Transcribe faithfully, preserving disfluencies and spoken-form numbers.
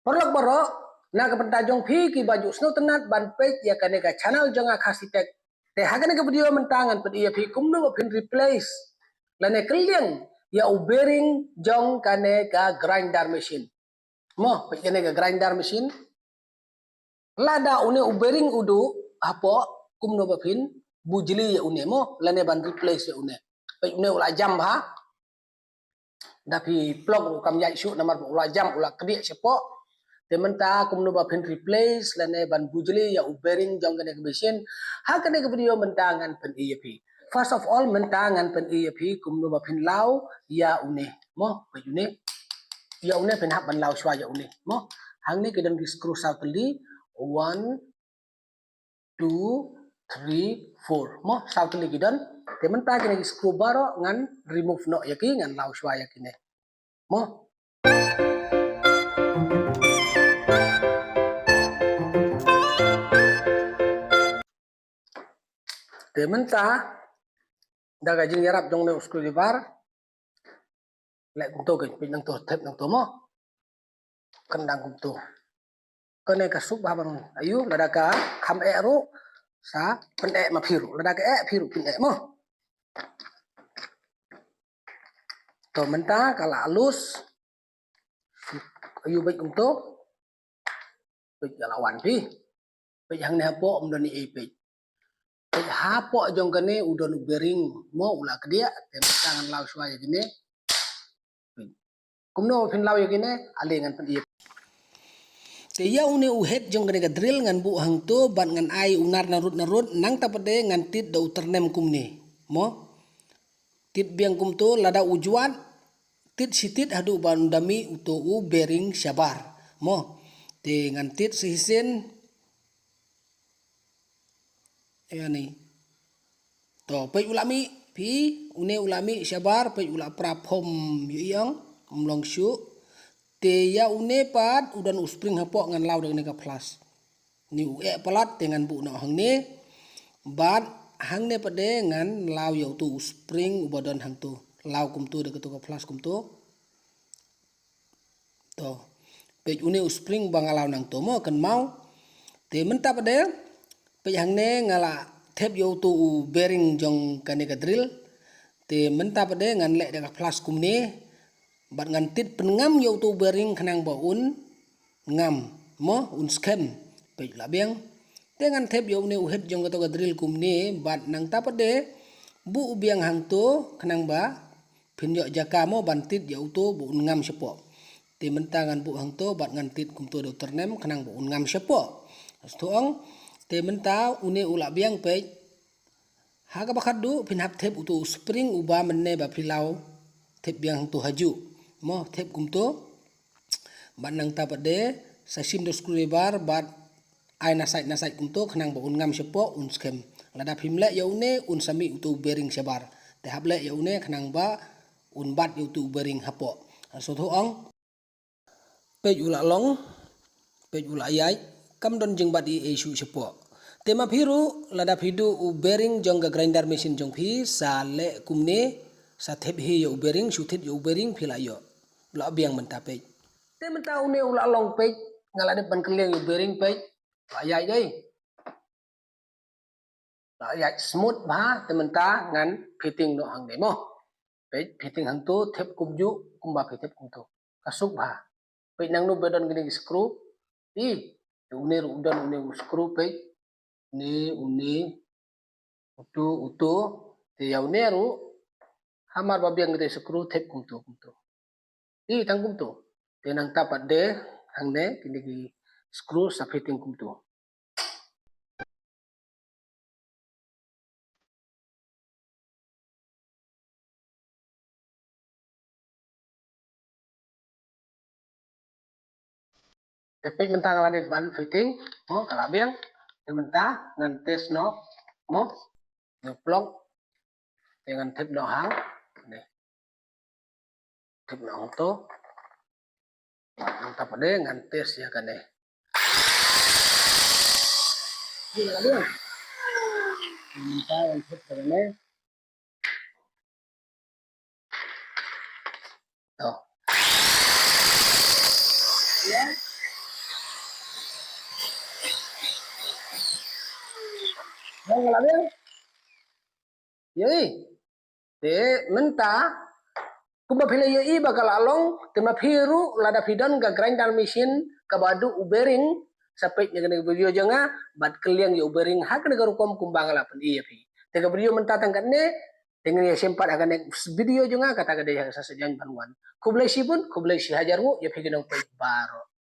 Paralok baroh, na ka bynta jong phi kiba ju sngewtynnat ban peit ïa kane ka channel jong nga Khasi Tech. Te ha kane ka video mynta ngan pyni ïa phi kumno ba phin replace lane kylliang ïa u bearing jong kane ka grinder machine. Mo, peit kane ka grinder machine. Lada une u bearing u duh hapoh, kumno ba phin bujli ïa une mo, lane ban replace ïa une. Peit une u la jam bha. Da phi plug ruh kam ïaid shuh namar ba u la jam, u la kdiah shapoh. Te mynta kumno ba phin replace lane ban bujli ïa u bearing jong kane ka machine, ha kane ka video mynta ngan pyni ïa phi. First of all, mynta ngan pyni ïa phi kumno ba phin law ïa une. Mo, peit une. Ïa une phin hap ban law shuwa ïa une. Mo, hangne ki don ki screw saw tylli. One, two, three, four. Mo, saw tylli ki don. Te mynta kine ki screw baroh ngan remove noh ïa ki, ngan law shuwa ïa kine. Mo. Te mynta da ka jingïarap jong une u screwdriver. Leh kumto, ka peit nangto, thep nangto mo. Kyndang kumto. Kane ka suk bha ban ïoh, lada ka kham eh ruh sa pyneh ma phi ruh, lada ka eh phi ruh pyneh mo. To mynta ka la loose. Ïoh, peit kumto. Peit ka la wan phi. Peit hangne hapoh ym don ei ei, peit. Peit hapoh jong kane u don u bearing mo, u la kdiah, te mynta ngan law shuwa ïa kine. Peit. Kumno phin law ïa kine, ale ngan pyni. Te ïa une u head jong kane ka drill ngan buh hangto bad ngan ai u nar narud narud, nangta pat de ngan tied da u tyrnem kumne. Mo. Tied biang kumto, lada u jwat, tied shi tied haduh ba un da mih uto u bearing shabar. Mo. Te ngan tied shisien. Ïa ni. To, peit u la mih, phi, une u la mih shabar, peit u la pra phom ïa ïong, ym long shuh. Te ïa une pat u don u spring hapoh, ngan law da kane ka flash. Ni u eh palat te ngan buh noh hangne. Bad hangne pat de ngan law ïa uto u spring uba don hangto. Law kumto da kato ka flash kumto. To. Peit une u spring ba nga law nangto mo, kynmaw. Te mynta pat de, peit hangne nga la thep ïa uto u bearing jong kane ka drill. Te mynta pat de ngan leh da ka flash kumne. Bad ngan tied pynngam ïa uto u bearing khnang ba un ngam mo, un skhem. Peit la biang. Te ngan thep ïa une u head jong kato ka drill kumne, bad nangta pat de buh u biang hangto khnang ba phin ïoh jaka mo ban tied ïa uto ba un ngam shapoh. Te mynta ngan buh hangto bad ngan tied kumto da u tyrnem khnang ba un ngam shapoh. Sngewthuh ong, te mynta une u la biang, peit. Ha kaba khatduh phin hap thep uto u spring uba mynne ba phi law thep biang hangto hajuh. Mo, thep kumto. Bad nangta pat de sa shim da u screwdriver bad ai na side na side kumto khnang ba un ngam shapoh, un skhem. Lada phim leh ïa une un sa mih uto u bearing shabar. Te hap leh ïa une khnang ba un bat ïa uto u bearing hapoh. Sngewthuh ong. Peit u la long, peit u la ïaid, kam don jingbat ei ei shuh shapoh. Te ma phi ruh, lada phi duh u bearing jong ka grinder machine jong phi, sa leh kumne, sa thep hi ïa u bearing, shu thied ïa u bearing phi la ïoh. La biang mynta, peit. Te mynta une u la long, peit, nga la dep ban kylliang ïa u bearing, peit. La ïaid dei. La ïaid smooth bha, te mynta ngan fitting noh hangne mo. Peit, fitting hangto, thep kumjuh kumba phi thep kumto. Ka suk bha. Peit nangno ba don kine ki screw. Ih, te une ruh u don une u screw, peit. Une, une, uto, uto. Te ïa une ruh, hamar ba biang kine ki screw, thep kumto, kumto. Ih, tang kumto. Te nangta pat de hangne kine ki screw sa fitting kumto. Te peit mynta nga la dep ban fitting mo, ka la biang. Te mynta ngan test noh mo. Ngan plug. Te ngan thep noh hang. Ni. Thep noh hangto. Nangta pat de ngan test ïa kane. Ni la biang. Nangta ngan thep ïa kane. To. Ïa. Ka la biang. Ïohi. Te mynta kumba phi la ïohi ba ka la long, te ma phi ruh lada phi don ka grinder machine kaba duh u bearing, sa peit na kane ka video jong nga bad kylliang ïa u bearing ha kane ka rukom kumba nga la pyni ïa phi. Te ka video mynta tang katne, te ngin ïa shem pat ha ka next video jong nga, kata ka dei ha ka session ban wan. Khublei shibun, khublei shihajar nguh ïa phi ki nongpeit baroh.